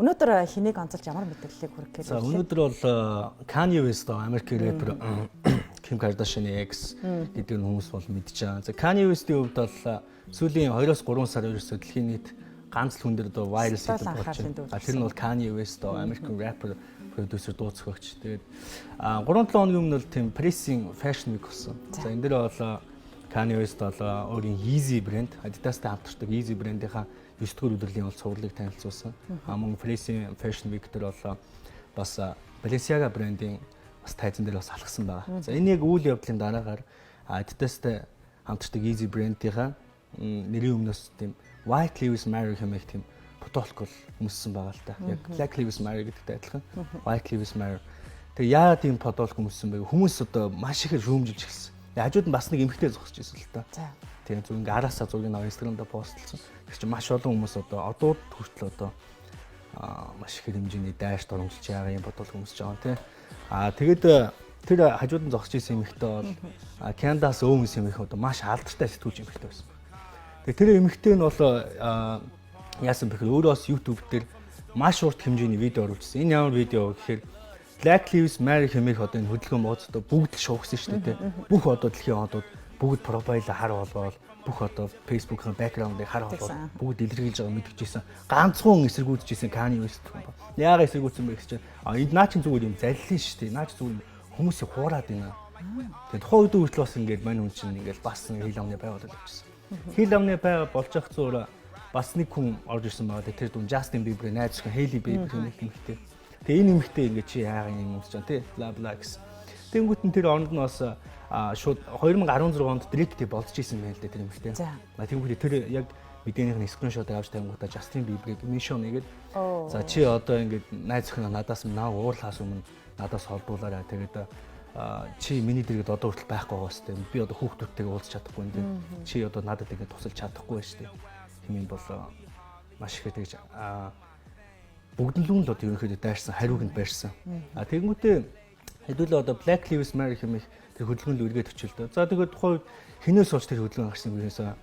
Өнөөдөр хэнийг онцолж ямар мэдээллийг хүргэхээр вэ? За, өнөөдөр бол Kanye West, Америкийн рэпер, Kim Kardashian-ы ex гэдэг нь хүмүүс бол мэдж байгаа. За, Kanye West-ийн хувьд бол сүүлийн 2-3 сар ерөөсөө дэлхийн нийт ганц л хүн дээр одоо viral сэдэв болж байна. Тэр нь бол Kanye West, American rapper, продюсер, дуу зохиогч. Тэгээд 3-7 хоногийн өмнө бол тийм Paris-ийн Fashion Week болсон. За, энэ дээр бол Kanye West бол өөрийн Yeezy брэнд, Adidas-тай хамтардаг Yeezy брендийнхаа 9 дугаар удирдлын бол цувралыг танилцуулсан. Мөн Paris-ийн Fashion Week дээр бол бас Balenciaga брендийн бас тайзан дээр бас алхсан байгаа. За, энэ яг үйл явдлын дараагаар Adidas-тай хамтардаг Yeezy брендийнхаа нэрийн өмнөөс тийм White Lives Matter хэмээх тийм футболк бол өмссөн байгаа л та. Яг Black Lives Matter гэдэгтэй адилхан White Lives Matter. Тэгээ яагаад ийм футболк өмссөн бэ? Хүмүүс одоо маш ихээр шүүмжилж эхэлсэн. Тэгээ хажууд нь бас нэг эмэгтэй зогсож ирсэн л та. Тэгээ зүг ингээ араасаа зургийг аваад Instagram-да постлсон. Тэр чинь маш олон хүмүүс одоо одууд хүртэл одоо маш их хэмжээний дайш доромжилж байгаа юм бодол өмсөж байгаа, тий. Тэгээд тэр хажууд нь зогсож ирсэн эмэгтэй бол Candace Owens хэмээх одоо маш алдартай сэтгүүлч эмэгтэй байсан. Тэгээ тэр эмэгтэй нь бол яасан бэхээр өөрөө бас YouTube дээр маш урт хэмжээний видео оруулсан. Энэ ямар видео гэхээр Black Lives Matter хэмээх одоо энэ хөдөлгөөн бооц одоо бүгд л шуугсан шүү дээ. Бүх одоо дэлхийн одууд бүгд profile хар болгоол, бүх одоо Facebook-ын background-ыг хар болгоод бүгд илэрхийлж байгаа мэдгэжсэн. Ганцхан эсэргүүцэж исэн Kanye West. Яагаад эсэргүүцсэн бэ гэж чинь энд наа чин зүгээр юм заллин шүү дээ. Наа чи зүгээр хүмүүсийг хуураад байна. Тэгээ тухайн үед хүртэл бас ингээд мань хүн чинь ингээд бас хил амны байгуулалт явчихсан. Хил амны бай болж явах зур бас нэг хүн орж ирсэн байгаа. Тэр дүн Justin Bieber-ийн найз охин Hailey Bieber гэх эмэгтэй. Тэгээ энэ эмэгтэй ингээд чи яагаад юм өмсөж байгаа тий, бла бла гэсэн. Тэнгүүт нь тэр оронд нь бас шууд 2016 онд Drake-тэй болцож исэн юм л дээ тэр эмэгтэй. Тэнгүүт тэр яг мэдээнийх нь screenshot авч тавингуудаа Justin Bieber-ыг mention нэгээд, за, чи одоо ингээд найз охин надаас наа уурлахаас өмнө надаас холдуулаарай. Тэгээд чи миний дэргэд одоо хүртэл байхгүй байгаа сте. Би одоо хүүхдүүдтэйгээ уулзах чадахгүй юм дээ. Чи одоо надад ингээд тусалж чадахгүй байж тээ. Хэмээн бол маш их тэгж бүгдэн л одоо ерөнхийдөө дайрсан, хариуг нь байрсан. Тэгэнгүүтээ хэдүүлээ одоо Black Lives Matter хэмээх тэр хөдөлгөөнд үргээд өчөлдөө. За, тэгээд тухайн үед хинээс болж тэр хөдөлгөөн гарсан юм бэ?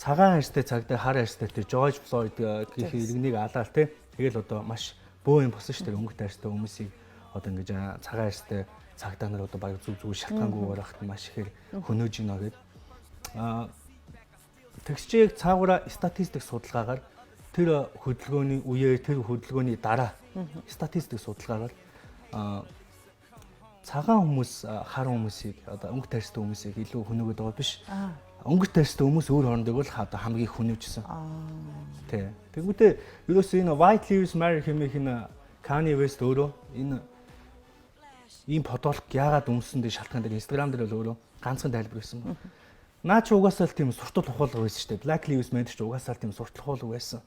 Цагаан арьстай цагдаа хар арьстай тэр George Floyd гэх иргэнийг алаал те. Тэгэл одоо маш бөө юм босон шүү дээ. Өнгөт арьстай хүмүүсийг одоо ингэж цагаан арьстай цагдаа нар одоо баг зүг зүгээр шалтгаангүйгээр хахад маш ихээр хөнөөж гинэ гэд. Тэгсчээг цаагаараа статистик судалгаагаар тэр хөдөлгөөний үеэр, тэр хөдөлгөөний дараа статистик судалгаагаар цагаан хүмүүс хар хүмүүсийг, одоо өнгө тарьстай хүмүүсийг илүү хөнөөгöd байгаа биш. Өнгө тарьстай хүмүүс өөр хоорондоо л одоо хамгийн хөнөөжсөн. Тий. Тэгмүүдээ ерөөсөө энэ White Lives Matter хэмээх энэ Kanye West өөрөө энэ ийм футболк яагаад өмссөн дээр шалтгаан дээр Instagram дээр бол өөрөө ганцхан тайлбар өгсөн байна. Наа чи угаасаа л тийм суртал ухуулга байсан шүү дээ. Black Lives Matter чи угаасаа л тийм суртал ухуулга байсан.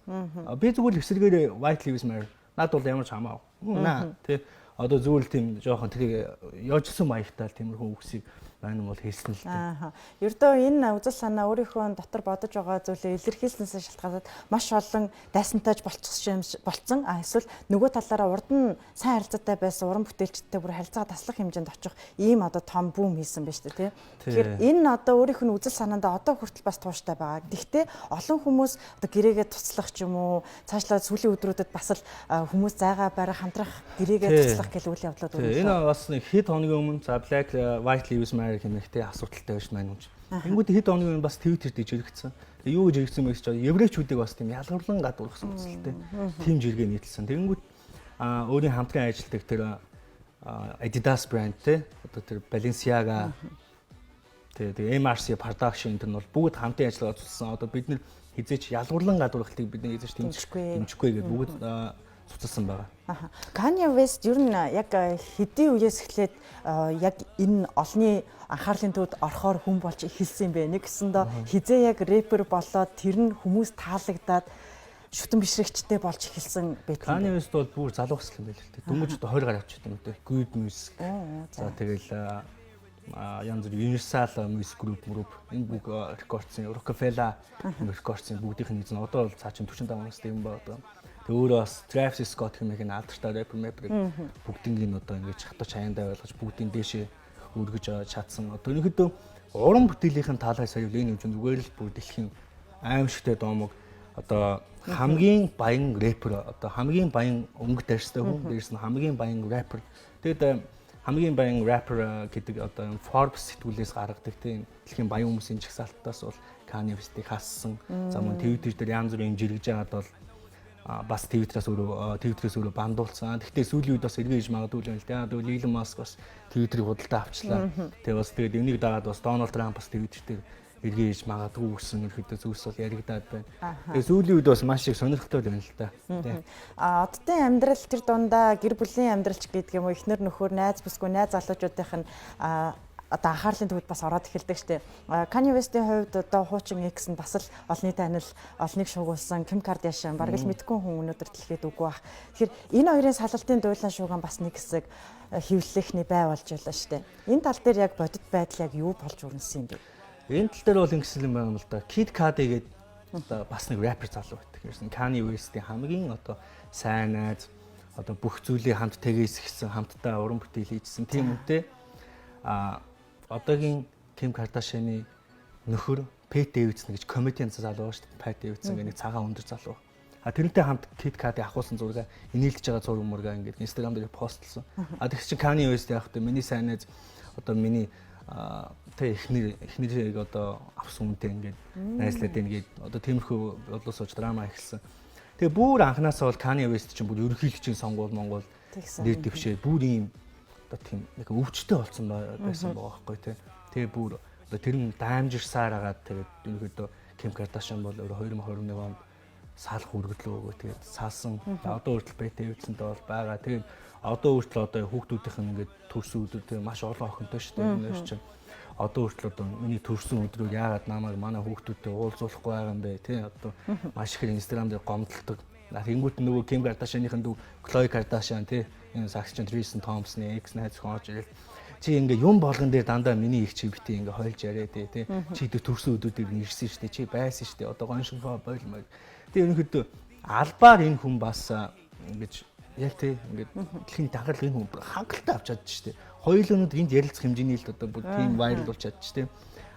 Би зүгээр л эсэргээрээ White Lives Matter. Над бол ямар ч хамаагүй. Наа тий. Одоо зүгээр л тийм жоохон тэрийг ёожсон маягтай л тиймэрхүү үгсийг маань бол хэлсэн л дээ. Аа. Ердөө энэ үзэл санаа, өөрийнхөө дотор бодож байгаа зүйлээ илэрхийлснээс шалтгаалаад маш олон дайсантайж болчихсон болцсон. Эсвэл нөгөө талаараа урд нь сайн харилцаатай байсан уран бүтээлчдтэй бүр харилцаа таслах хэмжээнд очих ийм одоо том boom хийсэн байна шүү дээ, тий. Тэгэхээр энэ одоо өөрийнх нь үзэл санаандаа одоо хүртэл бас тууштай байгаа. Гэхдээ олон хүмүүс одоо гэрээгээ туслах ч юм уу, цаашлаад сүүлийн өдрүүдэд бас л хүмүүс зайгаа барих, хамтрах, гэрээгээ туслах гэл үйл явдлууд өрнөлөө. Энэ бас нэг хэд хоногийн өмнө за Black White Lives Matter хэмэхтэй асуудалтай байж маань юм. Тэнгүүд хэд хоногийн өмнө бас Twitter дээр жирэгдсэн. Тэгээ юу гэж жирэгдсэн бэ гэж чинь еврейчүүдийг бас тийм ялгарлан гадуурхсан үзэлтэй тийм жиргээ нийтлсэн. Тэнгүүд өөрийн хамтран ажилладаг тэр Adidas брэнд те, одоо тэр Balenciaga, тэгээ MRC Production энэ нь бол бүгд хамтын ажиллагаа үзүүлсэн. Одоо бид нэр хизээч ялгуурлан гадуурхалтыг бид нар хизээч дэмжихгүй дэмжихгүй гэдээ бүгд цуцалсан байгаа. Аха. Kanye West ер нь яг хэдийн үеэс эхлээд яг энэ олонний анхаарлын төвд орохоор хүн болж эхэлсэн юм бэ? Нэг гэсэндээ хизээ яг рэпер болоод тэр нь хүмүүс таалагдаад шүтэн бишрэгчтэй болж эхэлсэн байх юм. Kanye West бол бүр залуу хэсэл юм байл л дээ. Дөнгөж одоо 20 гаруй авчихсан юм дээ. Good Music. За, тэгэл янз бүр Universal Music Group group энэ бүх Records-ын, Roc-A-Fella Records-ын бүгдийнх нь эзэн одоо бол цаа чин 45 настай юм байна одоо. Тэг өөрөө бас Travis Scott хэмээх энэ алдартай рэпер мэпер бүгднийг нь одоо ингэж хатаж хаяндаа ойлгож бүгдийн дээшээ өргөж чадсан. Одоо ерөнхийдөө уран бүтээлийнхэн талаас аюул энэ юм чинь зүгээр л бүр дэлхийн аимшигтай домог Одоо хамгийн баян рэпер, одоо хамгийн баян өнгө дайрстай хүн, дээрс нь хамгийн баян рэпер. Тэгэд хамгийн баян рэпер гэдэг одоо Forbes сэтгүүлээс гаргадаг тийм дэлхийн баян хүмүүсийн жагсаалтаас бол Kanye West-ийг хассан. За, мөн Twitter дээр янз бүрийн жиргэж байгаад бол бас Twitter-ээс өөрөө ban-дуулсан. Гэхдээ сүүлийн үед бас эргээ иж магадгүй юм л да. Тэгвэл Elon Musk бас Twitter-ийг худалдаа авчлаа. Тэгээ бас тэгээд энийг дагаад бас Donald Trump бас Twitter дээр эргээ иж магадгүй гэсэн ерөөдөө зүйлс бол яригадаад байна. Тэгээ сүүлийн үед бас маш их сонирхолтой байна л да. Тэ. А оддын амьдрал, тэр дундаа гэр бүлийн амьдралч гэдэг юм уу, эхнэр нөхөр, найз бүсгүй, найз залуучуудынх нь одоо анхаарлын төвд бас ороод эхэлдэг штэ. Kanye West-ийн хувьд одоо хуучин ex нь бас л олонний танил, олныг шугуулсан Kim Kardashian бараг л мэдгүй хүн өнөөдөр дэлхийд үгүй бах. Тэгэхээр энэ хоёрын салалтын дуйлан шууган бас нэг хэсэг хэвлэхний бай болж байлаа штэ. Энэ тал дээр яг бодит байдал яг юу болж өрнөсөн юм бэ? Энэ тал дээр бол ингэсэн юм байна л да. Kid Cudi гэдэг одоо бас нэг рэпер залуу байдаг. Ерөөсөн Kanye West-ийн хамгийн одоо сайн найз, одоо бүх зүйлийг хамт тэгээсгсэн, хамтдаа уран бүтээл хийжсэн тийм үнтэй. А одоогийн Kim Kardashian-ы нөхөр Pete Davidson гэж комедиан залуу шүү дээ. Pete Davidson гэх нэг цагаан өндөр залуу. А тэрнтэй хамт Kid Cudi ахуулсан зураг, инээлдэж байгаа зураг мурга ингээд Instagram дээр post-лсон. А тэгс чинь Kanye West яг тэ миний сайн найз, одоо миний тэ эхнэрийг одоо авсан үнтэй ингээд найзлаад байна гээд одоо тиймэрхүү бодлоо сууж драма эхэлсэн. Тэгээ бүр анханасаа бол Kanye West чинь бүр ерөнхийлөгчийн сонгуул Монгол нэр дэвшээ бүр ийм одоо тийм нэг өвчтэй болсон байсан байгаа байхгүй тий. Тэгээ бүр одоо тэр нь даймжирсаар агаад тэгээд ерөнхийдөө Kim Kardashian бол өөрөө 2021 онд салах өргөдлөө өгөө, тэгээд салсан. Одоо хүртэл Pete Davidson-тэй бол байгаа. Тэгээд одоо хүртэл одоо хүүхдүүдийнх нь ингээд төрсөн өдөр, тэгээд маш олон охинтой шүү дээ. Энэ чинь одоо хүртэл одоо миний төрсөн өдрөөр яагаад намайг манай хүүхдүүдтэй уулзуулахгүй байгаа юм бэ тий, одоо маш их Instagram дээр гомдолдог. Тэнгүүт нөгөө Kim Kardashian-ийн дүү Khloe Kardashian тий, энэ сагсчин Tristan Thompson-ы ex найз охин орж ирэл, чи ингээ юм болгон дээр дандаа миний их чи бити ингээ хойлж яриа тий, чи дэ төрсөн өдрүүдээр нь ирсэн шүү дээ, чи байсан шүү дээ, одоо гоншинхоо бойлмоор. Тэгээ ерөнхийдөө албаар энэ хүн бас ингэж яг тий ингээд дэлхийн дагарл энэ хүн хангалттай авч чадчих шүү дээ. Хоёул өнөдөр энд ярилцах хэмжээний л одоо бүр тийм viral болж чадчих тий.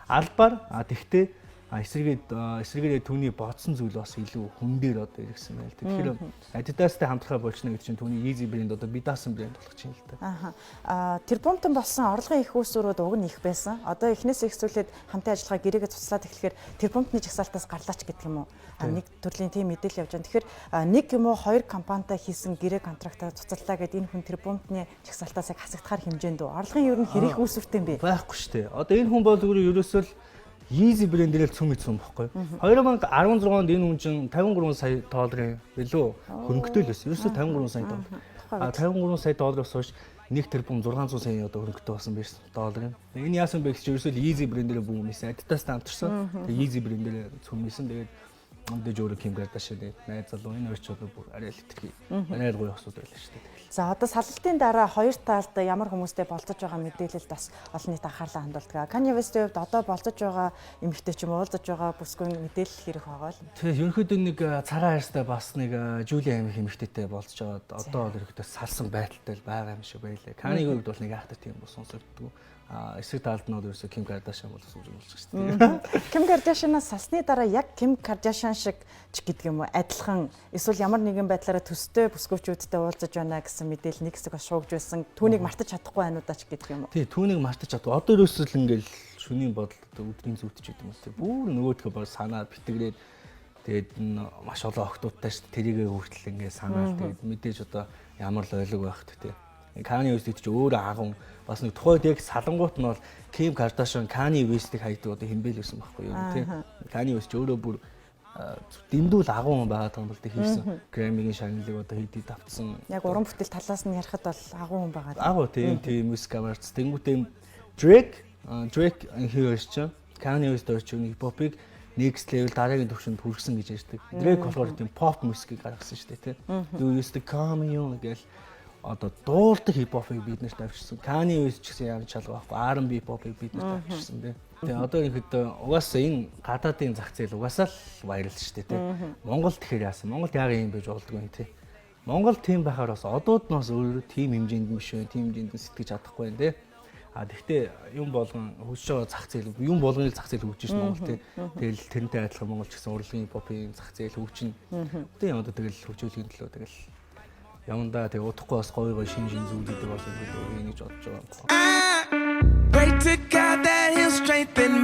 Албаар а тэгтээ эсрэгээр түүний бодсон зүйл бас илүү хүн дээр одоо иргэсэн байл. Тэгэхээр Adidas-тай хамтрахаа болчихно гэдэг чинь түүний Yeezy брэнд одоо бие даасан брэнд болох чинь л та. Аха. Тэр бумтан болсон орлогын их үүсвэрүүд уг нь их байсан. Одоо эхнээс ихсүүлээд хамтын ажиллагаа гэрээгээ цуцлаад эхлэхээр тэр бумтны жагсаалтаас гарлаач гэдэг юм уу? Нэг төрлийн тийм мэдээлэл явж байгаа. Тэгэхээр нэг юм уу хоёр компанитай хийсэн гэрээ contract-аа цуцаллаа гэдээ энэ хүн тэр бумтны жагсаалтаас яг хасагдахаар хэмжээнд үү? Орлогын ер нь хэрэг үүсвэртэй юм бэ? Байхгүй шүү дээ. Одоо энэ хүн бол зүгээр ерөөсөө л Yeezy брэндээр л цөм ицсэн бохгүй. 2016 онд энэ хүн чинь 53 сая долларын билүү хөрөнгөтэй л байсан. Ерөөсөө 53 сая доллар. А 53 сая доллароос хойш 1 тэрбум 600 сая одоо хөрөнгөтэй болсон байсан долларын. Энэ яасан бэ гэж ерөөсөө л Yeezy брэндээр бүүм хийсэн. Adidas-тай хамтарсан. Тэгээ Yeezy брэндээр цөм хийсэн. Тэгээд мэдээж өөрөө Kim Kardashian найз залуу энэ хоёр ч одоо бүр арай л хэтэрхий. Арай л гоё асуудал байлаа шүү дээ. За, одоо салалтын дараа хоёр талд ямар хүмүүстэй болцож байгаа мэдээлэлд бас олон нийт анхаарлаа хандуулдаг. Kanye West-ийн хувьд одоо болцож байгаа эмэгтэй ч юм уу, уулзаж байгаа бүсгүй мэдээлэл хэрэг байгаа л. Тэгээ ерөнхийдөө нэг цагаан хайрстай бас нэг Жули аймаг эмэгтэйтэй болцож байгаад одоо бол ерөнхийдөө салсан байдалтай л байгаа юм шиг байлаа. Kanye-гийн хувьд бол нэг айхтар тийм бол сонсогддгоо. А эсрэг талд нь бол ерөөсөө Kim Kardashian бол болж шүү дээ. Kim Kardashian-аас салсны дараа яг Kim Kardashian шиг ч гэдэг юм уу, адилхан эсвэл ямар нэгэн байдлаараа төстэй бүсгүүчүүдтэй уулзаж байна гэсэн мэдээлэл нэг хэсэг бас шуугж байсан. Түүнийг мартаж чадахгүй байна уу даа ч гэдэг юм уу. Тий, түүнийг мартаж чадахгүй. Одоо ерөөсөө л ингээл шөнийн бодол, одоо өдрийн зүвт ч гэдэг юм уу. Тий, бүр нөгөөдхөө баг санаа битгрээд тэгээд маш олон охтуудтай шүү дээ. Тэрийгээ хүртэл ингээ санаал, тэгээд мэдээж одоо ямар л ойлог байх тий. Kanye West гэдэг чинь өөрөө агун, бас нэг тухайд яг салангуут нь бол Kim Kardashian Kanye West-ийг хайдаг одоо хинбэл байсан байхгүй юу тий. Kanye West ч өөрөө бүр дэндүүл агуу хүн байгаа юм бол тэ хийсэн. Grammy-гийн шагналыг одоо хэд хэд автсан. Яг уран бүтээл талаас нь ярихад бол агуу хүн байгаа. Агуу тийм тийм Music Awards. Тэнгүүтээ Drake хий чинь Kanye West хоёр чинь хипхопыг next level, дараагийн түвшинд хүргэсэн гэж ярьдаг. Drake болохоор тийм pop music-ийг гаргасан шүү дээ тий. Do you used to come you гэл одоо дуулдаг хипхопыг бид нарт авчирсан. Kanye West ч гэсэн ямар чалгаа байхгүй R&B pop-ыг бид нарт авчирсан тий. Тэгээ одоо ерөнхийдөө угаасаа энэ гадаадын зах зээл угаасаа л viral шүү дээ тий. Монгол тэгэхээр яасан? Монголд яг юм байж болдгоо юм тий. Монгол тийм байхаар бас одууд нь бас өөрөө тийм хэмжээнд биш вэ? Тийм хэмжээнд сэтгэж чадахгүй байна тий. А тэгтээ юм болгон хөгжиж байгаа зах зээл, юм болгоны зах зээл хөгжиж шин Монгол, тий. Тэгэл тэрнтэй адилхан Монгол ч гэсэн урлагийн хипхопын зах зээл хөгжинэ. Тийм, одоо тэгэл хөгжүүлэхийн төлөө тэгэл явандаа тэг удахгүй бас гоё гоё шинэ шинэ зүйлүүдийг бас өгөх гэж бодож байгаа. I pray to God that He'll strengthen